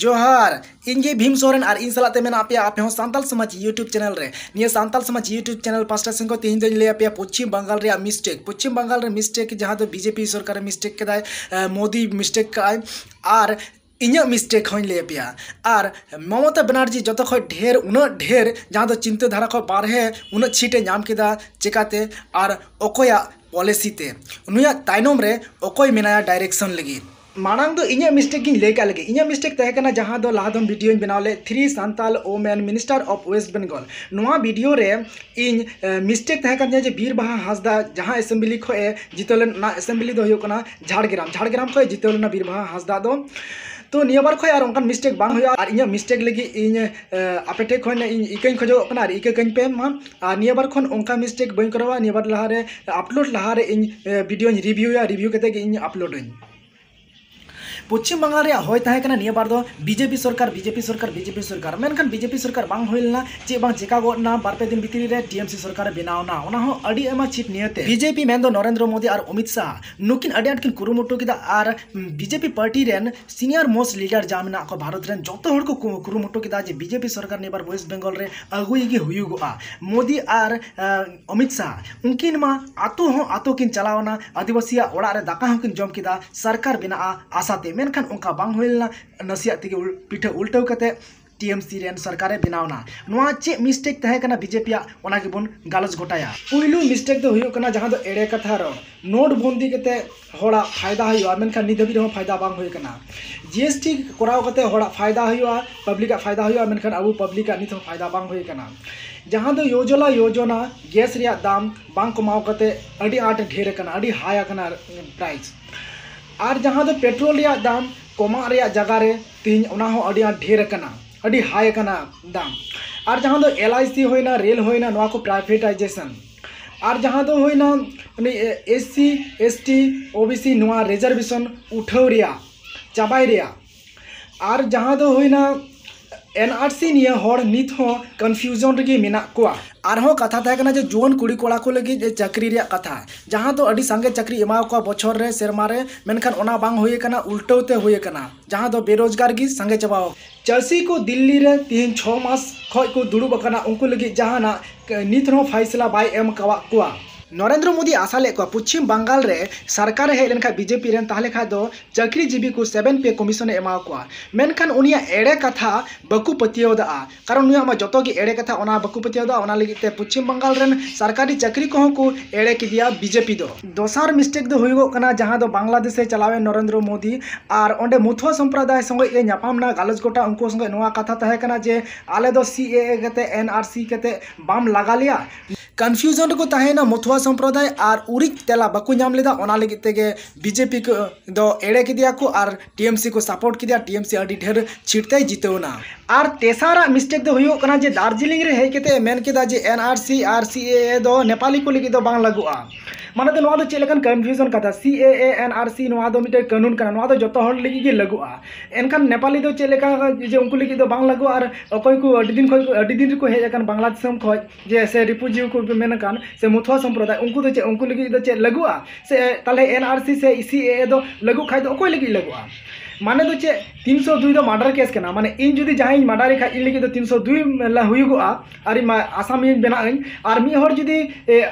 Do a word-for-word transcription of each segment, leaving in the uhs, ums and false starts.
ᱡᱚᱦᱟᱨ, ᱤᱧ ᱜᱮ ᱵᱷᱤᱢ ᱥᱚᱨᱮᱱ ᱟᱨ ᱤᱧ ᱥᱟᱞᱟᱜ ᱛᱮ ᱢᱮᱱᱟᱜ ᱯᱮᱭᱟ ᱟᱯᱮ ᱦᱚᱸ ᱥᱟᱱᱛᱟᱞ ᱥᱚᱢᱟᱡᱽ YouTube ᱪᱮᱱᱮᱞ ᱨᱮ᱾ ᱱᱤᱭᱟᱹ ᱥᱟᱱᱛᱟᱞ ᱥᱚᱢᱟᱡᱽ YouTube ᱪᱮᱱᱮᱞ ᱯᱟᱥᱴᱟ ᱥᱮᱱ ᱠᱷᱚᱱ ᱛᱮᱦᱮᱧ ᱫᱚᱧ ᱞᱟᱹᱭ ᱟᱯᱮᱭᱟ ᱯᱚᱪᱷᱤᱢ ᱵᱟᱝᱜᱟᱞ ᱨᱮᱭᱟᱜ ᱢᱤᱥᱴᱮᱠ᱾ ᱯᱚᱪᱷᱤᱢ ᱵᱟᱝᱜᱟᱞ ᱨᱮ ᱢᱤᱥᱴᱮᱠ, ᱡᱟᱦᱟᱸ ᱫᱚ BJP ᱥᱚᱨᱠᱟᱨᱮ ᱢᱤᱥᱴᱮᱠ ᱠᱮᱫᱟᱭ, ᱮ, ᱢᱳᱫᱤ ᱢᱤᱥᱴᱮᱠ ᱠᱟᱜᱼᱟᱭ, ᱟᱨ ᱤᱧᱟᱹᱜ ᱢᱤᱥᱴᱮᱠ ᱦᱚᱸᱧ ᱞᱟᱹᱭ ᱟᱯᱮᱭᱟ᱾ ᱟᱨ ᱢᱚᱢᱚᱛᱟ ᱵᱮᱱᱟᱨᱡᱤ ᱡᱚᱛᱚ ᱠᱷᱚᱱ ᱰᱷᱮᱨ, ᱩᱱᱟᱹᱜ ᱰᱷᱮᱨ, ᱡᱟᱦᱟᱸ ᱫᱚ ᱪᱤᱱᱛᱟᱹ ᱫᱷᱟᱨᱟ ᱠᱷᱚᱱ ᱵᱟᱨᱦᱮ ᱩᱱᱟᱹᱜ ᱪᱷᱤᱴ ᱮ ᱧᱟᱢ ᱠᱮᱫᱟ ᱪᱮᱠᱟᱛᱮ ᱟᱨ ᱚᱠᱚᱭᱟᱜ ᱯᱚᱞᱤᱥᱤ ᱛᱮ? ᱱᱩᱭᱟᱜ ᱛᱟᱭᱱᱚᱢ ᱨᱮ ᱚᱠᱚᱭ ᱢᱮᱱᱟᱭᱟ ᱰᱟᱭᱨᱮᱠᱥᱚᱱ ᱞᱟᱹᱜᱤᱫ? ᱢᱟᱲᱟᱝ ᱫᱚ ᱤᱧᱟᱹᱜ ᱢᱤᱥᱴᱮᱠ ᱜᱤᱧ ᱞᱟᱹᱭ ᱠᱟᱜ ᱞᱮᱜᱮ᱾ ᱤᱧᱟᱹᱜ ᱢᱤᱥᱴᱮᱠ ᱛᱟᱦᱮᱸ ᱠᱟᱱᱟ ᱡᱟᱦᱟᱸ ᱫᱚ ᱞᱟᱦᱟ ᱫᱚᱢ ᱵᱷᱤᱰᱤᱭᱳᱧ ᱵᱮᱱᱟᱣ ᱞᱮᱫ, Three Santal Women Minister of West Bengal᱾ ᱱᱚᱣᱟ ᱵᱷᱤᱰᱤᱭᱳ ᱨᱮ ᱤᱧ ᱢᱤᱥᱴᱮᱠ ᱛᱟᱦᱮᱸ ᱠᱟᱱ ᱛᱤᱧᱟᱹ ᱡᱮ ᱵᱤᱨ ᱵᱟᱦᱟ ᱦᱟᱸᱥᱫᱟ ᱡᱟᱦᱟᱸ ᱮᱥᱮᱢᱵᱞᱤ ᱠᱷᱚᱱ ᱮ ᱡᱤᱛᱟᱹᱣ ᱞᱮᱱ, ᱚᱱᱟ ᱮᱥᱮᱢᱵᱞᱤ ᱫᱚ ᱦᱩᱭᱩᱜ ᱠᱟᱱᱟ ᱡᱷᱟᱲᱜᱨᱟᱢ, ᱡᱷᱟᱲᱜᱨᱟᱢ ᱠᱷᱚᱱ ᱮ ᱡᱤᱛᱟᱹᱣ ᱞᱮᱱᱟ ᱵᱤᱨ ᱵᱟᱦᱟ ᱦᱟᱸᱥᱫᱟ ᱫᱚ᱾ ᱛᱚ ᱱᱤᱭᱟᱹ ᱵᱟᱨ ᱠᱷᱚᱱ ᱟᱨ ᱚᱱᱠᱟᱱ ᱢᱤᱥᱴᱮᱠ ᱵᱟᱝ ᱦᱩᱭᱩᱜᱼᱟ᱾ ᱟᱨ ᱤᱧᱟᱹᱜ ᱢᱤᱥᱴᱮᱠ ᱞᱟᱹᱜᱤᱫ ᱤᱧ, ᱮ, ᱟᱯᱮ ᱴᱷᱮᱱ ᱠᱷᱚᱱ ᱤᱧ ᱤᱠᱟᱹᱧ ᱠᱷᱚᱡᱚᱜ ᱠᱟᱱᱟ ᱟᱨ ᱤᱠᱟᱹ ᱠᱟᱹᱧ ᱯᱮ ᱢᱟ᱾ ᱟᱨ ᱱᱤᱭᱟᱹ ᱵᱟᱨ ᱠᱷᱚᱱ ᱚᱱᱠᱟ ᱢᱤᱥᱴᱮᱠ ᱵᱟᱹᱧ ᱠᱚᱨᱟᱣᱟ᱾ ᱱᱤᱭᱟᱹ ᱵᱟᱨ ᱞᱟᱦᱟᱨᱮ ᱟᱯᱞᱳᱰ ᱞᱟᱦᱟᱨᱮ ᱤᱧ, ᱮ, ᱵᱷᱤᱰᱤᱭᱳᱧ ᱨᱤᱵᱷᱤᱭᱩᱭᱟ, ᱨᱤᱵᱷᱤᱭᱩ ᱠᱟᱛᱮ ᱜᱮ ᱤᱧ ᱟᱯᱞᱳᱰᱟᱹᱧ᱾ ᱯᱚᱪᱷᱤᱢ ᱵᱟᱝᱜᱟᱞ ᱨᱮᱭᱟᱜ ᱦᱚᱭ ᱛᱟᱦᱮᱸ ᱠᱟᱱᱟ ᱱᱤᱭᱟᱹ ᱵᱟᱨ ᱫᱚ BJP ᱥᱚᱨᱠᱟᱨ, BJP ᱥᱚᱨᱠᱟᱨ, BJP ᱥᱚᱨᱠᱟᱨ᱾ ᱢᱮᱱᱠᱷᱟᱱ BJP ᱥᱚᱨᱠᱟᱨ ᱵᱟᱝ ᱦᱩᱭ ᱞᱮᱱᱟ, ᱪᱮᱫ ᱵᱟᱝ ᱪᱮᱠᱟ ᱜᱚᱫ ᱮᱱᱟ, ᱵᱟᱨ ᱯᱮ ᱫᱤᱱ ᱵᱷᱤᱛᱨᱤ ᱨᱮ TMC ᱥᱚᱨᱠᱟᱨ ᱮ ᱵᱮᱱᱟᱣ ᱮᱱᱟ, ᱚᱱᱟ ᱦᱚᱸ ᱟᱹᱰᱤ ᱟᱭᱢᱟ ᱪᱷᱤᱴ ᱱᱤᱭᱟᱹᱛᱮ᱾ BJP ᱢᱮᱱᱫᱚ ᱱᱚᱨᱮᱱᱫᱨᱚ ᱢᱳᱫᱤ ᱟᱨ ᱚᱢᱤᱛ ᱥᱟᱦ, ᱱᱩᱠᱤᱱ ᱟᱹᱰᱤ ᱟᱸᱴ ᱠᱤᱱ ᱠᱩᱨᱩᱢᱩᱴᱩ ᱠᱮᱫᱟ᱾ ᱟᱨ BJP ᱯᱟᱨᱴᱤ ᱨᱮᱱ senior most leader ᱡᱟᱦᱟᱸ ᱢᱮᱱᱟᱜ ᱠᱚ ᱵᱷᱟᱨᱚᱛ ᱨᱮᱱ, ᱡᱚᱛᱚ ᱦᱚᱲ ᱠᱚ ᱠᱩ-, ᱠᱩᱨᱩᱢᱩᱴᱩ ᱠᱮᱫᱟ ᱡᱮ BJP ᱥᱚᱨᱠᱟᱨ ᱱᱤᱭᱟᱹ ᱵᱟᱨ ᱣᱮᱥᱴ ᱵᱮᱝᱜᱚᱞ ᱨᱮ ᱟᱹᱜᱩᱭ ᱜᱮ ᱦᱩᱭᱩᱜᱚᱜᱼᱟ᱾ ᱢᱳᱫᱤ ᱟᱨ, ᱟᱸ, ᱚᱢᱤᱛ ᱥᱟᱦ, ᱩᱱᱠᱤᱱ ᱢᱟ ᱟᱛᱳ ᱦᱚᱸ ᱟᱛᱳ ᱠᱤᱱ ᱪᱟᱞᱟᱣ ᱮᱱᱟ, ᱟᱹᱫᱤᱵᱟᱹᱥᱤᱭᱟᱜ ᱚᱲᱟᱜ ᱨᱮ ᱫᱟᱠᱟ ᱦᱚᱸᱠᱤᱱ ᱡᱚᱢ ᱠᱮᱫᱟ ᱥᱚᱨᱠᱟᱨ ᱵᱮᱱᱟᱜᱼᱟ ᱟᱥᱟᱛᱮ᱾ ᱢᱮᱱᱠᱷᱟᱱ ᱚᱱᱠᱟ ᱵᱟᱝ ᱦᱩᱭ ᱞᱮᱱᱟ, ᱱᱟᱥᱮᱭᱟᱜ ᱛᱮᱜᱮ ᱩᱞ-, ᱯᱤᱴᱷᱟᱹ ᱩᱞᱴᱟᱹᱣ ᱠᱟᱛᱮ TMC ᱨᱮᱱ ᱥᱚᱨᱠᱟᱨᱮ ᱵᱮᱱᱟᱣ ᱮᱱᱟ᱾ ᱱᱚᱣᱟ ᱪᱮᱫ ᱢᱤᱥᱴᱮᱠ ᱛᱟᱦᱮᱸ ᱠᱟᱱᱟ BJP ᱟᱜ, ᱚᱱᱟ ᱜᱮᱵᱚᱱ ᱜᱟᱞᱚᱪ ᱜᱚᱴᱟᱭᱟ᱾ ᱯᱩᱭᱞᱩ ᱢᱤᱥᱴᱮᱠ ᱫᱚ ᱦᱩᱭᱩᱜ ᱠᱟᱱᱟ ᱡᱟᱦᱟᱸ ᱫᱚ ᱮᱲᱮ ᱠᱟᱛᱷᱟ ᱨᱚᱲ, ᱱᱳᱴ ᱵᱚᱱᱫᱤ ᱠᱟᱛᱮ ᱦᱚᱲᱟᱜ ᱯᱷᱟᱭᱫᱟ ᱦᱩᱭᱩᱜᱼᱟ, ᱢᱮᱱᱠᱷᱟᱱ ᱱᱤᱛ ᱫᱷᱟᱹᱵᱤᱡ ᱨᱮᱦᱚᱸ ᱯᱷᱟᱭᱫᱟ ᱵᱟᱝ ᱦᱩᱭ ᱟᱠᱟᱱᱟ᱾ GST ᱠᱚᱨᱟᱣ ᱠᱟᱛᱮ ᱦᱚᱲᱟᱜ ᱯᱷᱟᱭᱫᱟ ᱦᱩᱭᱩᱜᱼᱟ, ᱯᱟᱵᱽᱞᱤᱠᱟᱜ ᱯᱷᱟᱭᱫᱟ ᱦᱩᱭᱩᱜᱼᱟ, ᱢᱮᱱᱠᱷᱟᱱ ᱟᱵᱚ ᱯᱟᱵᱽᱞᱤᱠᱟᱜ ᱱᱤᱛ ᱦᱚᱸ ᱯᱷᱟᱭᱫᱟ ᱵᱟᱝ ᱦᱩᱭ ᱟᱠᱟᱱᱟ᱾ ᱡᱟᱦᱟᱸ ᱫᱚ ᱩᱡᱽᱡᱚᱞᱟ ᱭᱳᱡᱚᱱᱟ ᱜᱮᱥ ᱨᱮᱭᱟᱜ ᱫᱟᱢ ᱵᱟᱝ ᱠᱚᱢᱟᱣ ᱠᱟᱛᱮ ᱟᱹᱰᱤ ᱟᱸᱴ ᱰᱷᱮᱨ ᱟᱠᱟᱱᱟ, ᱟᱹᱰᱤ ᱦᱟᱭ ᱟᱠᱟᱱᱟ ᱯᱨᱟᱭᱤᱥ᱾ ᱟᱨ ᱡᱟᱦᱟᱸ ᱫᱚ ᱯᱮᱴᱨᱳᱞ ᱨᱮᱭᱟᱜ ᱫᱟᱢ ᱠᱚᱢᱟᱜ ᱨᱮᱭᱟᱜ ᱡᱟᱭᱜᱟ ᱨᱮ ᱛᱮᱦᱮᱧ ᱚᱱᱟ ᱦᱚᱸ ᱟᱹᱰᱤ ᱟᱸᱴ ᱰᱷᱮᱨ ᱟᱠᱟᱱᱟ, ᱟᱹᱰᱤ ᱦᱟᱭ ᱟᱠᱟᱱᱟ ᱫᱟᱢ᱾ ᱟᱨ ᱡᱟᱦᱟᱸ ᱫᱚ LIC ᱦᱩᱭᱱᱟ, ᱨᱮᱞ ᱦᱩᱭᱱᱟ, ᱱᱚᱣᱟ ᱠᱚ privatization᱾ ᱟᱨ ᱡᱟᱦᱟᱸ ᱫᱚ ᱦᱩᱭᱱᱟ ᱩᱱᱤ SC, ST, OBC ᱱᱚᱣᱟ reservation ᱩᱴᱷᱟᱹᱣ ᱨᱮᱭᱟᱜ, ᱪᱟᱵᱟᱭ ᱨᱮᱭᱟᱜ᱾ ᱟᱨ ᱡᱟᱦᱟᱸ ᱫᱚ ᱦᱩᱭᱱᱟ ᱮᱱ ᱟᱨ ᱥᱤ ᱱᱤᱭᱟᱹ ᱦᱚᱲ ᱱᱤᱛ ᱦᱚᱸ ᱠᱚᱱᱯᱷᱤᱭᱩᱡᱚᱱ ᱨᱮᱜᱮ ᱢᱮᱱᱟᱜ ᱠᱚᱣᱟ᱾ ᱟᱨᱦᱚᱸ ᱠᱟᱛᱷᱟ ᱛᱟᱦᱮᱸ ᱠᱟᱱᱟ ᱡᱮ ᱡᱩᱣᱟᱹᱱ ᱠᱩᱲᱤ ᱠᱚᱲᱟ ᱠᱚ ᱞᱟᱹᱜᱤᱫ ᱪᱟᱹᱠᱨᱤ ᱨᱮᱭᱟᱜ ᱠᱟᱛᱷᱟ, ᱡᱟᱦᱟᱸ ᱫᱚ ᱟᱹᱰᱤ ᱥᱟᱸᱜᱮ ᱪᱟᱹᱠᱨᱤ ᱮᱢᱟᱣ ᱠᱚᱣᱟ ᱵᱚᱪᱷᱚᱨ ᱨᱮ, ᱥᱮᱨᱢᱟ ᱨᱮ, ᱢᱮᱱᱠᱷᱟᱱ ᱚᱱᱟ ᱵᱟᱝ ᱦᱩᱭ ᱟᱠᱟᱱᱟ, ᱩᱞᱴᱟᱹᱣ ᱛᱮ ᱦᱩᱭ ᱟᱠᱟᱱᱟ, ᱡᱟᱦᱟᱸ ᱫᱚ ᱵᱮᱨᱳᱡᱽᱜᱟᱨ ᱜᱮ ᱥᱟᱸᱜᱮ ᱪᱟᱵᱟᱣ᱾ ᱪᱟᱹᱥᱤ ᱠᱚ ᱫᱤᱞᱞᱤ ᱨᱮ ᱛᱤᱦᱤᱧ ᱪᱷᱚ ᱢᱟᱥ ᱠᱷᱚᱡ ᱠᱚ ᱫᱩᱲᱩᱵ ᱟᱠᱟᱱᱟ, ᱩᱱᱠᱩ ᱞᱟᱹᱜᱤᱫ ᱡᱟᱦᱟᱱᱟᱜ ᱱᱤᱛ ᱦᱚᱸ ᱯᱷᱟᱭᱥᱞᱟ ᱵᱟᱭ ᱮᱢ ᱠᱟᱣᱟᱜ ᱠᱚᱣᱟ᱾ ᱱᱚᱨᱮᱱᱫᱨᱚ ᱢᱳᱫᱤ ᱟᱥᱟ ᱞᱮᱫ ᱠᱚᱣᱟ ᱯᱚᱪᱷᱤᱢ ᱵᱟᱝᱜᱟᱞ ᱨᱮ ᱥᱚᱨᱠᱟᱨ ᱮ ᱦᱮᱡ ᱞᱮᱱᱠᱷᱟᱱ ᱵᱤᱡᱮᱯᱤ ᱨᱮᱱ, ᱛᱟᱦᱞᱮ ᱠᱷᱟᱡ ᱫᱚ ᱪᱟᱹᱠᱨᱤ ᱡᱤᱵᱤ ᱠᱚ ᱥᱮᱵᱷᱮᱱ ᱯᱮ ᱠᱚᱢᱤᱥᱚᱱ ᱮ ᱮᱢᱟ ᱠᱚᱣᱟ, ᱢᱮᱱᱠᱷᱟᱱ ᱩᱱᱤᱭᱟᱜ ᱮᱲᱮ ᱠᱟᱛᱷᱟ ᱵᱟᱠᱚ ᱯᱟᱹᱛᱭᱟᱹᱣ ᱫᱟᱜᱼᱟ, ᱠᱟᱨᱚᱱ ᱩᱱᱤᱭᱟᱜ ᱢᱟ ᱡᱚᱛᱚ ᱜᱮ ᱮᱲᱮ ᱠᱟᱛᱷᱟ, ᱚᱱᱟ ᱵᱟᱠᱚ ᱯᱟᱹᱛᱭᱟᱹᱣ ᱫᱟᱜᱼᱟ᱾ ᱚᱱᱟ ᱞᱟᱹᱜᱤᱫ ᱛᱮ ᱯᱚᱪᱷᱤᱢ ᱵᱟᱝᱜᱟᱞ ᱨᱮᱱ ᱥᱚᱨᱠᱟᱨᱤ ᱪᱟᱹᱠᱨᱤ ᱠᱚᱦᱚᱸ ᱠᱚ ᱮᱲᱮ ᱠᱮᱫᱮᱭᱟ ᱵᱤᱡᱮᱯᱤ ᱫᱚ᱾ ᱫᱚᱥᱟᱨ ᱢᱤᱥᱴᱮᱠ ᱫᱚ ᱦᱩᱭᱩᱜᱚᱜ ᱠᱟᱱᱟ, ᱡᱟᱦᱟᱸ ᱫᱚ ᱵᱟᱝᱞᱟᱫᱮᱥ ᱮ ᱪᱟᱞᱟᱣᱮᱱ ᱱᱚᱨᱮᱱᱫᱨᱚ ᱢᱳᱫᱤ ᱟᱨ ᱚᱸᱰᱮ ᱢᱚᱛᱷᱩᱣᱟ ᱥᱚᱢᱯᱨᱚᱫᱟᱭ ᱥᱚᱸᱜᱮ ᱮ ᱧᱟᱯᱟᱢ ᱮᱱᱟ, ᱜᱟᱞᱚᱪ ᱜᱚᱴᱟ ᱩᱱᱠᱩ ᱥᱚᱸᱜᱮ ᱱᱚᱣᱟ ᱠᱟᱛᱷᱟ ᱛᱟᱦᱮᱸ ᱠᱟᱱᱟ ᱡᱮ ᱟᱞᱮ ᱫᱚ ᱥᱤ ᱮ ᱮ ᱠᱟᱛᱮ, ᱮᱱ ᱟᱨ ᱥᱤ ᱠᱟᱛᱮ ᱵᱟᱢ ᱞᱟᱜᱟ ᱞᱮᱭᱟ᱾ ᱠᱚᱱᱯᱷᱤᱭᱩᱡᱚᱱ ᱨᱮᱠᱚ ᱛᱟᱦᱮᱸᱭᱮᱱᱟ ᱢᱚᱛᱷᱩᱣᱟ ᱥᱚᱢᱯᱨᱚᱫᱟᱭ ᱟᱨ ᱩᱨᱤᱡ ᱛᱮᱞᱟ ᱵᱟᱠᱚ ᱧᱟᱢ ᱞᱮᱫᱟ, ᱚᱱᱟ ᱞᱟᱹᱜᱤᱫ ᱛᱮᱜᱮ ᱵᱤᱡᱮᱯᱤ ᱠᱚ ᱫᱚ ᱮᱲᱮ ᱠᱮᱫᱮᱭᱟ ᱠᱚ ᱟᱨ ᱴᱤ ᱮᱢ ᱥᱤ ᱠᱚ ᱥᱟᱯᱳᱨᱴ ᱠᱮᱫᱮᱭᱟ, ᱴᱤ ᱮᱢ ᱥᱤ ᱟᱹᱰᱤ ᱰᱷᱮᱨ ᱥᱤᱴ ᱛᱮᱭ ᱡᱤᱛᱟᱹᱣ ᱮᱱᱟ᱾ ᱟᱨ ᱛᱮᱥᱟᱨᱟᱜ ᱢᱤᱥᱴᱮᱠ ᱫᱚ ᱦᱩᱭᱩᱜ ᱠᱟᱱᱟ ᱡᱮ ᱫᱟᱨᱡᱤᱞᱤᱝ ᱨᱮ ᱦᱮᱡ ᱠᱟᱛᱮ ᱮ ᱢᱮᱱ ᱠᱮᱫᱟ ᱡᱮ ᱮᱱ ᱟᱨ ᱥᱤ ᱟᱨ ᱥᱤ ᱮ ᱮ ᱫᱚ ᱱᱮᱯᱟᱞᱤ ᱠᱚ ᱞᱟᱹᱜᱤᱫ ᱫᱚ ᱵᱟᱝ ᱞᱟᱹᱜᱩᱜᱼᱟ᱾ ᱢᱟᱱᱮ ᱫᱚ ᱱᱚᱣᱟ ᱫᱚ ᱪᱮᱫ ᱞᱮᱠᱟᱱ ᱠᱚᱱᱯᱷᱤᱭᱩᱡᱚᱱ ᱠᱟᱛᱷᱟ? ᱥᱤ ᱮ ᱮ, ᱮᱱ ᱟᱨ ᱥᱤ, ᱱᱚᱣᱟ ᱫᱚ ᱢᱤᱫᱴᱮᱱ ᱠᱟᱹᱱᱩᱱ ᱠᱟᱱᱟ, ᱱᱚᱣᱟ ᱫᱚ ᱡᱚᱛᱚ ᱦᱚᱲ ᱞᱟᱹᱜᱤᱫ ᱜᱮ ᱞᱟᱹᱜᱩᱜᱼᱟ᱾ ᱮᱱᱠᱷᱟᱱ ᱱᱮᱯᱟᱞᱤ ᱫᱚ ᱪᱮᱫ ᱞᱮᱠᱟ ᱡᱮ ᱩᱱᱠᱩ ᱞᱟᱹᱜᱤᱫ ᱫᱚ ᱵᱟᱝ ᱞᱟᱹᱜᱩᱜᱼᱟ? ᱟᱨ ᱚᱠᱚᱭ ᱠᱚ ᱟᱹᱰᱤ ᱫᱤᱱ ᱠᱷᱚᱡ, ᱟᱹᱰᱤ ᱫᱤᱱ ᱨᱮᱠᱚ ᱦᱮᱡ ᱟᱠᱟᱱ ᱵᱟᱝᱞᱟᱫᱮᱥ ᱠᱷᱚᱡ, ᱡᱮ ᱥᱮ ᱨᱤᱯᱩᱡᱤ ᱠᱚ ᱢᱮᱱ ᱟᱠᱟᱱ, ᱥᱮ ᱢᱚᱛᱷᱩᱣᱟ ᱥᱚᱢᱯᱨᱚᱫᱟᱭ, ᱩᱱᱠᱩ ᱫᱚ ᱪᱮᱫ, ᱩᱱᱠᱩ ᱞᱟᱹᱜᱤᱫ ᱫᱚ ᱪᱮᱫ ᱞᱟᱹᱜᱩᱜᱼᱟ? ᱥᱮ ᱛᱟᱦᱞᱮ ᱮᱱ ᱟᱨ ᱥᱤ ᱥᱮ ᱥᱤ ᱮ ᱮ ᱫᱚ ᱞᱟᱹᱜᱩᱜ ᱠᱷᱟᱡ ᱫᱚ ᱚᱠᱚᱭ ᱞᱟᱹᱜᱤᱫ ᱞᱟᱹᱜᱩᱜᱼᱟ? ᱢᱟᱱᱮ ᱫᱚ ᱪᱮᱫ, ᱛᱤᱱᱥᱚ ᱫᱩᱭ ᱫᱚ ᱢᱟᱨᱰᱟᱨ ᱠᱮᱥ ᱠᱟᱱᱟ᱾ ᱢᱟᱱᱮ ᱤᱧ ᱡᱩᱫᱤ ᱡᱟᱦᱟᱸᱭᱤᱧ ᱢᱟᱨᱰᱟᱨᱮ ᱠᱷᱟᱡ, ᱤᱧ ᱞᱟᱹᱜᱤᱫ ᱫᱚ ᱛᱤᱱᱥᱚ ᱫᱩᱭ ᱦᱩᱭᱩᱜᱚᱜᱼᱟ, ᱟᱨ ᱤᱧ ᱢᱟ ᱟᱥᱟᱢᱤᱧ ᱵᱮᱱᱟᱜ ᱟᱹᱧ, ᱟᱨ ᱢᱤᱫ ᱦᱚᱲ ᱡᱩᱫᱤ ᱮ,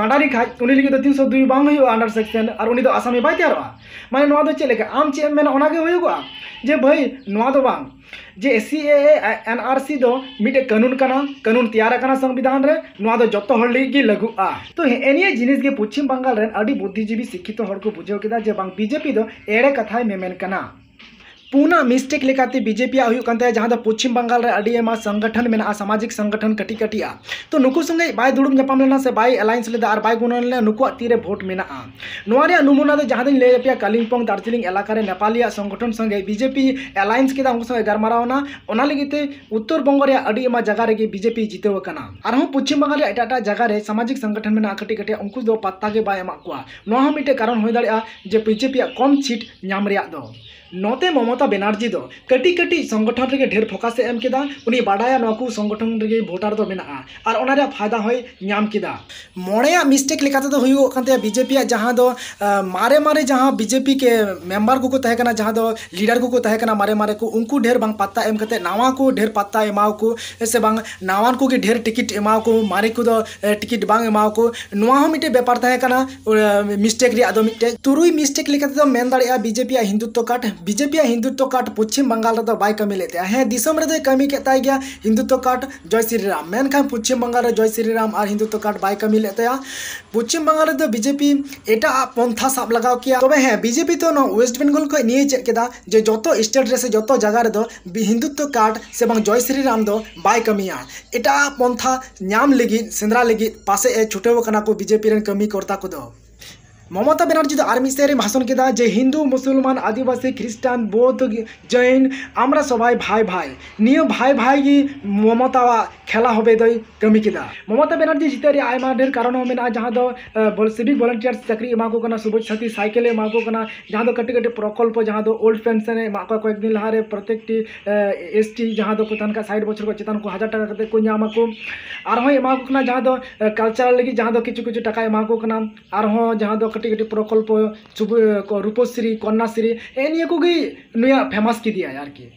ᱢᱟᱨᱰᱟᱨᱮ ᱠᱷᱟᱡ, ᱩᱱᱤ ᱞᱟᱹᱜᱤᱫ ᱫᱚ ᱛᱤᱱᱥᱚ ᱫᱩᱭ ᱵᱟᱝ ᱦᱩᱭᱩᱜᱼᱟ under section, ᱟᱨ ᱩᱱᱤ ᱫᱚ ᱟᱥᱟᱢᱤ ᱵᱟᱭ ᱛᱮᱭᱟᱨᱚᱜᱼᱟ᱾ ᱢᱟᱱᱮ ᱱᱚᱣᱟ ᱫᱚ ᱪᱮᱫ ᱞᱮᱠᱟ, ᱟᱢ ᱪᱮᱫ ᱮᱢ ᱢᱮᱱᱟ ᱚᱱᱟ ᱜᱮ ᱦᱩᱭᱩᱜᱚᱜᱼᱟ᱾ ᱡᱮ ᱵᱷᱟᱹᱭ, ᱱᱚᱣᱟ ᱫᱚ ᱵᱟᱝ, ᱡᱮ ᱥᱤ ᱮ ᱮ, ᱮᱱ ᱟᱨ ᱥᱤ ᱫᱚ ᱢᱤᱫᱴᱮᱡ ᱠᱟᱹᱱᱩᱱ ᱠᱟᱱᱟ, ᱠᱟᱹᱱᱩᱱ ᱛᱮᱭᱟᱨ ᱟᱠᱟᱱᱟ ᱥᱚᱝᱵᱤᱫᱷᱟᱱ ᱨᱮ, ᱱᱚᱣᱟ ᱫᱚ ᱡᱚᱛᱚ ᱦᱚᱲ ᱞᱟᱹᱜᱤᱫ ᱜᱮ ᱞᱟᱹᱜᱩᱜᱼᱟ᱾ ᱛᱚ ᱦᱮᱸ, ᱱᱤᱭᱟᱹ ᱡᱤᱱᱤᱥ ᱜᱮ ᱯᱚᱪᱷᱤᱢ ᱵᱟᱝᱜᱟᱞ ᱨᱮᱱ ᱟᱹᱰᱤ ᱵᱩᱫᱽᱫᱷᱤᱡᱤᱵᱤ ᱥᱤᱠᱠᱷᱤᱛᱚ ᱦᱚᱲ ᱠᱚ ᱵᱩᱡᱷᱟᱹᱣ ᱠᱮᱫᱟ ᱡᱮ ᱵᱟᱝ, ᱵᱤᱡᱮᱯᱤ ᱫᱚ ᱮᱲᱮ ᱠᱟᱛᱷᱟᱭ ᱢᱮᱢᱮᱱ ᱠᱟᱱᱟ᱾ ᱯᱩᱱᱟᱜ ᱢᱤᱥᱴᱮᱠ ᱞᱮᱠᱟᱛᱮ ᱵᱤᱡᱮᱯᱤᱭᱟᱜ ᱦᱩᱭᱩᱜ ᱠᱟᱱ ᱛᱟᱭᱟ, ᱡᱟᱦᱟᱸ ᱫᱚ ᱯᱚᱪᱷᱤᱢ ᱵᱟᱝᱜᱟᱞ ᱨᱮ ᱟᱹᱰᱤ ᱟᱭᱢᱟ ᱥᱚᱝᱜᱚᱴᱷᱚᱱ ᱢᱮᱱᱟᱜᱼᱟ, ᱥᱟᱢᱟᱡᱤᱠ ᱥᱚᱝᱜᱚᱴᱷᱚᱱ ᱠᱟᱹᱴᱤᱡ ᱠᱟᱹᱴᱤᱡ ᱟᱜ᱾ ᱛᱚ ᱱᱩᱠᱩ ᱥᱚᱸᱜᱮ ᱵᱟᱭ ᱫᱩᱲᱩᱵ ᱧᱟᱯᱟᱢ ᱞᱮᱱᱟ ᱥᱮ ᱵᱟᱭ ᱮᱞᱟᱭᱮᱱᱥ ᱞᱮᱫᱟ ᱟᱨ ᱵᱟᱭ ᱜᱩᱱᱟᱹᱱ ᱞᱮᱱᱟ, ᱱᱩᱠᱩᱣᱟᱜ ᱛᱤᱨᱮ ᱵᱷᱳᱴ ᱢᱮᱱᱟᱜᱼᱟ᱾ ᱱᱚᱣᱟ ᱨᱮᱭᱟᱜ ᱱᱩᱢᱩᱱᱟ ᱫᱚ ᱡᱟᱦᱟᱸ ᱫᱚᱧ ᱞᱟᱹᱭ ᱟᱯᱮᱭᱟ, ᱠᱟᱞᱤᱢᱯᱚᱝ ᱫᱟᱨᱡᱤᱞᱤᱝ ᱮᱞᱟᱠᱟ ᱨᱮ ᱱᱮᱯᱟᱞᱤᱭᱟᱜ ᱥᱚᱝᱜᱚᱴᱷᱚᱱ ᱥᱚᱸᱜᱮ ᱵᱤᱡᱮᱯᱤ ᱮᱞᱟᱭᱮᱱᱥ ᱠᱮᱫᱟ, ᱩᱱᱠᱩ ᱥᱚᱸᱜᱮ ᱜᱟᱞᱢᱟᱨᱟᱣ ᱮᱱᱟ᱾ ᱚᱱᱟ ᱞᱟᱹᱜᱤᱫ ᱛᱮ ᱩᱛᱛᱚᱨ ᱵᱚᱝᱜᱚ ᱨᱮᱭᱟᱜ ᱟᱹᱰᱤ ᱟᱭᱢᱟ ᱡᱟᱭᱜᱟ ᱨᱮᱜᱮ ᱵᱤᱡᱮᱯᱤ ᱡᱤᱛᱟᱹᱣ ᱟᱠᱟᱱᱟ᱾ ᱟᱨᱦᱚᱸ ᱯᱚᱪᱷᱤᱢ ᱵᱟᱝᱜᱟᱞ ᱨᱮᱭᱟᱜ ᱮᱴᱟᱜ ᱮᱴᱟᱜ ᱡᱟᱭᱜᱟ ᱨᱮ ᱥᱟᱢᱟᱡᱤᱠ ᱥᱚᱝᱜᱚᱴᱷᱚᱱ ᱢᱮᱱᱟᱜᱼᱟ ᱠᱟᱹᱴᱤᱡ ᱠᱟᱹᱴᱤᱡ, ᱩᱱᱠᱩ ᱫᱚ ᱯᱟᱛᱛᱟ ᱜᱮ ᱵᱟᱭ ᱮᱢᱟᱜ ᱠᱚᱣᱟ᱾ ᱱᱚᱣᱟ ᱦᱚᱸ ᱢᱤᱫᱴᱮᱡ ᱠᱟᱨᱚᱱ ᱦᱩᱭ ᱫᱟᱲᱮᱭᱟᱜᱼᱟ ᱡᱮ ᱵᱤᱡᱮᱯᱤᱭᱟᱜ ᱠᱚᱢ ᱥᱤᱴ ᱧᱟᱢ ᱨᱮᱭᱟᱜ ᱫᱚ᱾ ᱱᱚᱛᱮ ᱢᱚᱢᱚᱛᱟ ᱵᱮᱱᱟᱨᱡᱤ ᱫᱚ ᱠᱟᱹᱴᱤᱡ ᱠᱟᱹᱴᱤᱡ ᱥᱚᱝᱜᱚᱴᱷᱚᱱ ᱨᱮᱜᱮ ᱰᱷᱮᱨ ᱯᱷᱳᱠᱟᱥ ᱮ ᱮᱢ ᱠᱮᱫᱟ᱾ ᱩᱱᱤ ᱵᱟᱰᱟᱭᱟ ᱱᱚᱣᱟ ᱠᱚ ᱥᱚᱝᱜᱚᱴᱷᱚᱱ ᱨᱮᱜᱮ ᱵᱷᱳᱴᱟᱨ ᱫᱚ ᱢᱮᱱᱟᱜᱼᱟ ᱟᱨ ᱚᱱᱟ ᱨᱮᱭᱟᱜ ᱯᱷᱟᱭᱫᱟ ᱦᱚᱸᱭ ᱧᱟᱢ ᱠᱮᱫᱟ᱾ ᱢᱚᱬᱮᱭᱟᱜ ᱢᱤᱥᱴᱮᱠ ᱞᱮᱠᱟ ᱛᱮᱫᱚ ᱦᱩᱭᱩᱜᱚᱜ ᱠᱟᱱ ᱛᱟᱭᱟ ᱵᱤᱡᱮᱯᱤᱭᱟᱜ, ᱡᱟᱦᱟᱸ ᱫᱚ ᱟᱸ, ᱢᱟᱨᱮ ᱢᱟᱨᱮ ᱡᱟᱦᱟᱸ ᱵᱤᱡᱮᱯᱤ ᱠᱮ ᱢᱮᱢᱵᱟᱨ ᱠᱚᱠᱚ ᱛᱟᱦᱮᱸ ᱠᱟᱱᱟ, ᱡᱟᱦᱟᱸ ᱫᱚ ᱞᱤᱰᱟᱨ ᱠᱚᱠᱚ ᱛᱟᱦᱮᱸ ᱠᱟᱱᱟ ᱢᱟᱨᱮ ᱢᱟᱨᱮ ᱠᱚ, ᱩᱱᱠᱩ ᱰᱷᱮᱨ ᱵᱟᱝ ᱯᱟᱛᱛᱟ ᱮᱢ ᱠᱟᱛᱮ ᱱᱟᱣᱟ ᱠᱚ ᱰᱷᱮᱨ ᱯᱟᱛᱛᱟ ᱮᱢᱟᱣ ᱠᱚ, ᱥᱮ ᱵᱟᱝ ᱱᱟᱣᱟᱱ ᱠᱚᱜᱮ ᱰᱷᱮᱨ ᱴᱤᱠᱤᱴ ᱮᱢᱟᱣ ᱠᱚ, ᱢᱟᱨᱮ ᱠᱚᱫᱚ ᱮ, ᱴᱤᱠᱤᱴ ᱵᱟᱝ ᱮᱢᱟᱣ ᱠᱚ᱾ ᱱᱚᱣᱟ ᱦᱚᱸ ᱢᱤᱫᱴᱮᱡ ᱵᱮᱯᱟᱨ ᱛᱟᱦᱮᱸ ᱠᱟᱱᱟ, ᱮ, ᱢᱤᱥᱴᱮᱠ ᱨᱮᱭᱟᱜ ᱫᱚ ᱢᱤᱫᱴᱮᱡ᱾ ᱛᱩᱨᱩᱭ ᱢᱤᱥᱴᱮᱠ ᱞᱮᱠᱟ ᱛᱮᱫᱚ ᱢᱮᱱ ᱫᱟᱲᱮᱭᱟᱜᱼᱟ ᱵᱤᱡᱮᱯᱤᱭᱟᱜ ᱦᱤᱱᱫᱩᱛᱛᱚ ᱠᱟᱨᱰ᱾ ᱵᱤᱡᱮᱯᱤᱭᱟᱜ ᱦᱤᱱᱫᱩᱛᱛᱚ ᱠᱟᱨᱰ ᱯᱚᱪᱷᱤᱢ ᱵᱟᱝᱜᱟᱞ ᱨᱮᱫᱚ ᱵᱟᱭ ᱠᱟᱹᱢᱤ ᱞᱮᱫ ᱛᱟᱭᱟ᱾ ᱦᱮᱸ, ᱫᱤᱥᱚᱢ ᱨᱮᱫᱚᱭ ᱠᱟᱹᱢᱤ ᱠᱮᱫ ᱛᱟᱭ ᱜᱮᱭᱟ ᱦᱤᱱᱫᱩᱛᱛᱚ ᱠᱟᱨᱰ ᱡᱚᱭ ᱥᱨᱤᱨᱟᱢ, ᱢᱮᱱᱠᱷᱟᱱ ᱯᱚᱪᱷᱤᱢ ᱵᱟᱝᱜᱟᱞ ᱨᱮ ᱡᱚᱭ ᱥᱨᱤᱨᱟᱢ ᱟᱨ ᱦᱤᱱᱫᱩᱛᱛᱚ ᱠᱟᱨᱰ ᱵᱟᱭ ᱠᱟᱹᱢᱤ ᱞᱮᱫ ᱛᱟᱭᱟ᱾ ᱯᱚᱪᱷᱤᱢ ᱵᱟᱝᱜᱟᱞ ᱨᱮᱫᱚ ᱵᱤᱡᱮᱯᱤ ᱮᱴᱟᱜ ᱟᱜ ᱯᱚᱱᱛᱷᱟ ᱥᱟᱵ ᱞᱟᱜᱟᱣ ᱠᱮᱭᱟ᱾ ᱛᱚᱵᱮ ᱦᱮᱸ, ᱵᱤᱡᱮᱯᱤ ᱫᱚ ᱱᱚᱣᱟ ᱳᱭᱮᱥᱴ ᱵᱮᱝᱜᱚᱞ ᱠᱷᱚᱱ ᱱᱤᱭᱟᱹᱭ ᱪᱮᱫ ᱠᱮᱫᱟ ᱡᱮ ᱡᱚᱛᱚ ᱥᱴᱮᱴ ᱨᱮ ᱥᱮ ᱡᱚᱛᱚ ᱡᱟᱭᱜᱟ ᱨᱮᱫᱚ ᱵᱤ-, ᱦᱤᱱᱫᱩᱛᱛᱚ ᱠᱟᱨᱰ ᱥᱮ ᱵᱟᱝ ᱡᱚᱭ ᱥᱨᱤᱨᱟᱢ ᱫᱚ ᱵᱟᱭ ᱠᱟᱹᱢᱤᱭᱟ᱾ ᱮᱴᱟᱜ ᱯᱚᱱᱛᱷᱟ ᱧᱟᱢ ᱞᱟᱹᱜᱤᱫ, ᱥᱮᱸᱫᱽᱨᱟ ᱞᱟᱹᱜᱤᱫ ᱯᱟᱥᱮᱡ ᱮ ᱪᱷᱩᱴᱟᱹᱣ ᱟᱠᱟᱱᱟ ᱠᱚ ᱵᱤᱡᱮᱯᱤ ᱨᱮᱱ ᱠᱟᱹᱢᱤ ᱠᱚᱨᱛᱟ ᱠᱚᱫᱚ᱾ ᱢᱚᱢᱚᱛᱟ ᱵᱮᱱᱟᱨᱡᱤ ᱫᱚ ᱟᱨ ᱢᱤᱫ ᱥᱮᱫ ᱨᱮ ᱵᱷᱟᱥᱚᱱ ᱠᱮᱫᱟ ᱡᱮ ᱦᱤᱱᱫᱩ, ᱢᱩᱥᱚᱞᱢᱟᱱ, ᱟᱹᱫᱤᱵᱟᱹᱥᱤ, ᱠᱷᱨᱤᱥᱴᱟᱱ, ᱵᱳᱫᱷ, ᱡᱚᱭᱱ, ᱟᱢᱨᱟ ᱥᱚᱵᱟᱭ ᱵᱷᱟᱭ ᱵᱷᱟᱭ᱾ ᱱᱤᱭᱟᱹ ᱵᱷᱟᱭ ᱵᱷᱟᱭ ᱜᱮ ᱢᱚᱢᱚᱛᱟᱣᱟᱜ ᱠᱷᱮᱞᱟ ᱦᱚᱵᱮ ᱫᱚᱭ ᱠᱟᱹᱢᱤ ᱠᱮᱫᱟ᱾ ᱢᱚᱢᱚᱛᱟ ᱵᱮᱱᱟᱨᱡᱤ ᱡᱤᱛᱟᱹᱣ ᱨᱮᱭᱟᱜ ᱟᱭᱢᱟ ᱰᱷᱮᱨ ᱠᱟᱨᱚᱱ ᱦᱚᱸ ᱢᱮᱱᱟᱜᱼᱟ, ᱡᱟᱦᱟᱸ ᱫᱚ, ᱮ, ᱵᱚᱞ-, ᱥᱤᱵᱷᱤᱠ ᱵᱷᱚᱞᱮᱱᱴᱤᱭᱟᱨᱥ ᱪᱟᱹᱠᱨᱤ ᱮᱢᱟ ᱠᱚ ᱠᱟᱱᱟ, ᱥᱩᱵᱩᱡᱽ ᱥᱟᱛᱷᱤ ᱥᱟᱭᱠᱮᱞ ᱮ ᱮᱢᱟ ᱠᱚ ᱠᱟᱱᱟ, ᱡᱟᱦᱟᱸ ᱫᱚ ᱠᱟᱹᱴᱤᱡ ᱠᱟᱹᱴᱤᱡ ᱯᱨᱚᱠᱚᱞᱯᱚ, ᱡᱟᱦᱟᱸ ᱫᱚ ᱳᱞᱰ ᱯᱮᱱᱥᱚᱱ ᱮ ᱮᱢᱟ ᱠᱚᱣᱟ ᱠᱚᱭᱮᱠ ᱫᱤᱱ ᱞᱟᱦᱟᱨᱮ ᱯᱨᱚᱛᱮᱠᱴᱤ, ᱮ, ᱮᱥ ᱴᱤ ᱡᱟᱦᱟᱸ ᱫᱚᱠᱚ ᱛᱟᱦᱮᱱ ᱠᱷᱟᱱ ᱥᱟᱴ ᱵᱚᱪᱷᱚᱨ ᱠᱚ ᱪᱮᱛᱟᱱ ᱠᱚ ᱦᱟᱡᱟᱨ ᱴᱟᱠᱟ ᱠᱟᱛᱮ ᱠᱚ ᱧᱟᱢ ᱟᱠᱚ᱾ ᱟᱨᱦᱚᱸ ᱮᱢᱟ ᱠᱚ ᱠᱟᱱᱟ ᱡᱟᱦᱟᱸ ᱫᱚ, ᱮ, ᱠᱟᱞᱪᱟᱨᱟᱞ ᱞᱟᱹᱜᱤᱫ ᱡᱟᱦᱟᱸ ᱫᱚ ᱠᱤᱪᱷᱩ ᱠᱤᱪᱷᱩ ᱴᱟᱠᱟ ᱮᱢᱟ ᱠᱚ ᱠᱟᱱᱟ᱾ ᱟᱨᱦᱚᱸ ᱡᱟᱦᱟᱸ ᱫᱚ ᱠᱟᱹᱴᱤᱡ ᱠᱟᱹᱴᱤᱡ ᱯᱨᱚᱠᱚᱞᱯᱚ, ᱥᱩᱵ-, ᱠᱚ, ᱨᱩᱯᱚᱥᱨᱤ, ᱠᱚᱱᱱᱟᱥᱨᱤ, ᱦᱮᱸ, ᱱᱤᱭᱟᱹ ᱠᱚᱜᱮ ᱱᱩᱭᱟᱜ ᱯᱷᱮᱢᱟᱥ ᱠᱮᱫᱮᱭᱟᱭ ᱟᱨᱠᱤ᱾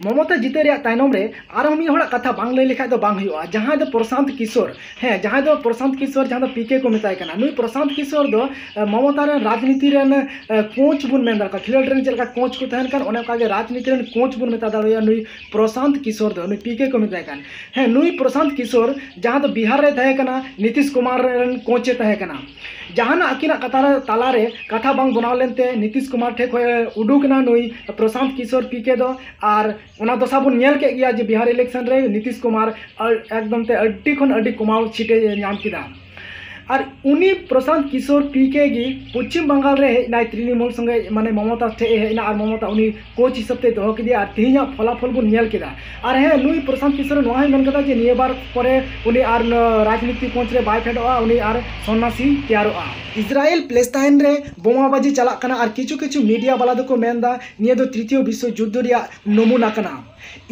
ᱢᱚᱢᱚᱛᱟ ᱡᱤᱛᱟᱹᱣ ᱨᱮᱭᱟᱜ ᱛᱟᱭᱱᱚᱢ ᱨᱮ ᱟᱨᱦᱚᱸ ᱢᱤᱫ ᱦᱚᱲᱟᱜ ᱠᱟᱛᱷᱟ ᱵᱟᱝ ᱞᱟᱹᱭ ᱞᱮᱠᱷᱟᱡ ᱫᱚ ᱵᱟᱝ ᱦᱩᱭᱩᱜᱼᱟ, ᱡᱟᱦᱟᱸᱭ ᱫᱚ ᱯᱨᱚᱥᱟᱱᱛ ᱠᱤᱥᱳᱨ᱾ ᱦᱮᱸ, ᱡᱟᱦᱟᱸᱭ ᱫᱚ ᱯᱨᱚᱥᱟᱱᱛ ᱠᱤᱥᱳᱨ, ᱡᱟᱦᱟᱸ ᱫᱚ ᱯᱤ ᱠᱮ ᱠᱚ ᱢᱮᱛᱟᱭ ᱠᱟᱱᱟ᱾ ᱱᱩᱭ ᱯᱨᱚᱥᱟᱱᱛ ᱠᱤᱥᱳᱨ ᱫᱚ, ᱮ, ᱢᱚᱢᱚᱛᱟ ᱨᱮᱱ ᱨᱟᱡᱽᱱᱤᱛᱤ ᱨᱮᱱ, ᱮ, ᱠᱳᱪ ᱵᱚᱱ ᱢᱮᱱ ᱫᱟᱲᱮᱭᱟᱜᱼᱟ᱾ ᱠᱷᱮᱞᱳᱰ ᱨᱮᱱ ᱪᱮᱫ ᱞᱮᱠᱟ ᱠᱳᱪ ᱠᱚ ᱛᱟᱦᱮᱱ ᱠᱟᱱ, ᱚᱱᱮ ᱚᱱᱠᱟ ᱜᱮ ᱨᱟᱡᱽᱱᱤᱛᱤ ᱨᱮᱱ ᱠᱳᱪ ᱵᱚᱱ ᱢᱮᱛᱟ ᱫᱟᱲᱮᱭᱟᱭᱟ ᱱᱩᱭ ᱯᱨᱚᱥᱟᱱᱛ ᱠᱤᱥᱳᱨ ᱫᱚ, ᱱᱩᱭ ᱯᱤ ᱠᱮ ᱠᱚ ᱢᱮᱛᱟᱭ ᱠᱟᱱ᱾ ᱦᱮᱸ, ᱱᱩᱭ ᱯᱨᱚᱥᱟᱱᱛ ᱠᱤᱥᱳᱨ ᱡᱟᱦᱟᱸ ᱫᱚ ᱵᱤᱦᱟᱨ ᱨᱮ ᱛᱟᱦᱮᱸ ᱠᱟᱱᱟ, ᱱᱤᱛᱤᱥ ᱠᱩᱢᱟᱨ ᱨᱮᱱ ᱠᱳᱪ ᱮ ᱛᱟᱦᱮᱸ ᱠᱟᱱᱟ᱾ ᱡᱟᱦᱟᱱᱟᱜ ᱟᱹᱠᱤᱱᱟᱜ ᱠᱟᱛᱷᱟ ᱨᱮ, ᱛᱟᱞᱟᱨᱮ ᱠᱟᱛᱷᱟ ᱵᱟᱝ ᱵᱮᱱᱟᱣ ᱞᱮᱱᱛᱮ ᱱᱤᱛᱤᱥ ᱠᱩᱢᱟᱨ ᱴᱷᱮᱱ ᱠᱷᱚᱱ ᱮ ᱩᱰᱩᱠ ᱮᱱᱟ ᱱᱩᱭ ᱯᱨᱚᱥᱟᱱᱛ ᱠᱤᱥᱳᱨ ᱯᱤ ᱠᱮ ᱫᱚ᱾ ᱟᱨ ᱚᱱᱟ ᱫᱚᱥᱟ ᱵᱚᱱ ᱧᱮᱞ ᱠᱮᱫ ᱜᱮᱭᱟ ᱡᱮ ᱵᱤᱦᱟᱨ ᱤᱞᱮᱠᱥᱚᱱ ᱨᱮ ᱱᱤᱛᱤᱥ ᱠᱩᱢᱟᱨ ᱟᱨ ᱮᱠᱫᱚᱢ ᱛᱮ ᱟᱹᱰᱤ ᱠᱷᱚᱱ ᱟᱹᱰᱤ ᱠᱚᱢᱟᱣ ᱥᱤᱴ ᱮ ᱧᱟᱢ ᱠᱮᱫᱟ᱾ ᱟᱨ ᱩᱱᱤ ᱯᱨᱚᱥᱟᱱᱛ ᱠᱤᱥᱳᱨ ᱯᱤ ᱠᱮ ᱜᱮ ᱯᱚᱪᱷᱤᱢ ᱵᱟᱝᱜᱟᱞ ᱨᱮ ᱦᱮᱡ ᱮᱱᱟᱭ ᱛᱨᱤᱱᱢᱩᱞ ᱥᱚᱸᱜᱮ, ᱢᱟᱱᱮ ᱢᱚᱢᱚᱛᱟ ᱴᱷᱮᱡ ᱮ ᱦᱮᱡ ᱮᱱᱟ ᱟᱨ ᱢᱚᱢᱚᱛᱟ ᱩᱱᱤ ᱠᱳᱪ ᱦᱤᱥᱟᱹᱵ ᱛᱮ ᱫᱚᱦᱚ ᱠᱮᱫᱮᱭᱟ ᱟᱨ ᱛᱮᱦᱮᱧᱟᱜ ᱯᱷᱚᱞᱟᱯᱷᱚᱞ ᱵᱚᱱ ᱧᱮᱞ ᱠᱮᱫᱟ᱾ ᱟᱨ ᱦᱮᱸ, ᱱᱩᱭ ᱯᱨᱚᱥᱟᱱᱛ ᱠᱤᱥᱳᱨ ᱱᱚᱣᱟ ᱦᱚᱸᱭ ᱢᱮᱱ ᱠᱟᱫᱟ ᱡᱮ ᱱᱤᱭᱟᱹ ᱵᱟᱨ ᱯᱚᱨᱮ ᱩᱱᱤ ᱟᱨ ᱨᱟᱡᱽᱱᱤᱛᱤ ᱢᱚᱧᱪ ᱨᱮ ᱵᱟᱭ ᱯᱷᱮᱰᱚᱜᱼᱟ, ᱩᱱᱤ ᱟᱨ ᱥᱚᱱᱱᱟᱥᱤ ᱛᱮᱭᱟᱨᱚᱜᱼᱟ᱾ ᱤᱥᱨᱟᱭᱮᱞ ᱯᱮᱞᱮᱥᱴᱟᱭᱤᱱ ᱨᱮ ᱵᱳᱢᱟᱵᱟᱡᱤ ᱪᱟᱞᱟᱜ ᱠᱟᱱᱟ ᱟᱨ ᱠᱤᱪᱷᱩ ᱠᱤᱪᱷᱩ ᱢᱤᱰᱤᱭᱟ ᱵᱟᱞᱟ ᱫᱚᱠᱚ ᱢᱮᱱᱫᱟ ᱱᱤᱭᱟᱹ ᱫᱚ ᱛᱨᱤᱛᱤᱭᱚ ᱵᱤᱥᱥᱚ ᱡᱩᱫᱽᱫᱷᱚ ᱨᱮᱭᱟᱜ ᱱᱚᱢᱩᱱᱟ ᱠᱟᱱᱟ᱾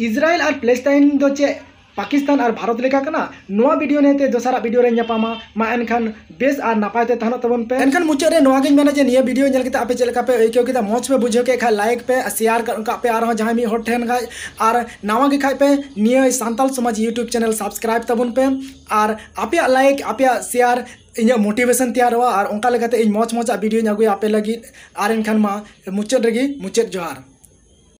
ᱤᱥᱨᱟᱭᱮᱞ ᱟᱨ ᱯᱮᱞᱮᱥᱴᱟᱭᱤᱱ ᱫᱚ ᱪᱮᱫ ᱯᱟᱠᱤᱥᱛᱟᱱ ᱟᱨ ᱵᱷᱟᱨᱚᱛ ᱞᱮᱠᱟ ᱠᱟᱱᱟ? ᱱᱚᱣᱟ ᱵᱷᱤᱰᱤᱭᱳ ᱧᱮᱞᱛᱮ ᱫᱚᱥᱟᱨᱟᱜ ᱵᱷᱤᱰᱤᱭᱳ ᱨᱮ ᱧᱟᱯᱟᱢᱟ᱾ ᱢᱟ ᱮᱱᱠᱷᱟᱱ ᱵᱮᱥ ᱟᱨ ᱱᱟᱯᱟᱭ ᱛᱮ ᱛᱟᱦᱮᱱᱚᱜ ᱛᱟᱵᱚᱱ ᱯᱮ᱾ ᱮᱱᱠᱷᱟᱱ ᱢᱩᱪᱟᱹᱫ ᱨᱮ ᱱᱚᱣᱟ ᱜᱤᱧ ᱢᱮᱱᱟ ᱡᱮ ᱱᱤᱭᱟᱹ ᱵᱷᱤᱰᱤᱭᱳ ᱧᱮᱞ ᱠᱟᱛᱮ ᱟᱯᱮ ᱪᱮᱫ ᱞᱮᱠᱟ ᱯᱮ ᱟᱹᱭᱠᱟᱹᱣ ᱠᱮᱫᱟ? ᱢᱚᱡᱽ ᱯᱮ ᱵᱩᱡᱷᱟᱹᱣ ᱠᱮᱫ ᱠᱷᱟᱡ ᱞᱟᱭᱤᱠ ᱯᱮ, ᱥᱮᱭᱟᱨ ᱠᱟᱜ ᱯᱮ ᱟᱨᱦᱚᱸ ᱡᱟᱦᱟᱸᱭ ᱢᱤᱫ ᱦᱚᱲ ᱴᱷᱮᱱ ᱠᱷᱟᱡ, ᱟᱨ ᱱᱟᱣᱟ ᱜᱮ ᱠᱷᱟᱡ ᱯᱮ ᱱᱤᱭᱟᱹ ᱥᱟᱱᱛᱟᱞ ᱥᱚᱢᱟᱡᱽ ᱭᱩᱴᱩᱵᱽ ᱪᱮᱱᱮᱞ ᱥᱟᱵᱥᱠᱨᱟᱭᱤᱵ ᱛᱟᱵᱚᱱ ᱯᱮ᱾ ᱟᱨ ᱟᱯᱮᱭᱟᱜ ᱞᱟᱭᱤᱠ, ᱟᱯᱮᱭᱟᱜ ᱥᱮᱭᱟᱨ ᱤᱧᱟᱹᱜ ᱢᱳᱴᱤᱵᱷᱮᱥᱚᱱ ᱛᱮᱭᱟᱨᱚᱜᱼᱟ ᱟᱨ ᱚᱱᱠᱟ ᱞᱮᱠᱟᱛᱮ ᱤᱧ ᱢᱚᱡᱽ ᱢᱚᱡᱽ ᱟᱜ ᱵᱷᱤᱰᱤᱭᱳᱧ ᱟᱹᱜᱩᱭᱟ ᱟᱯᱮ ᱞᱟᱹᱜᱤᱫ᱾ ᱟᱨ ᱮᱱᱠᱷᱟᱱ ᱢᱟ ᱢᱩᱪᱟᱹᱫ ᱨᱮᱜᱮ ᱢᱩᱪᱟᱹᱫ ᱡᱚᱦᱟᱨ᱾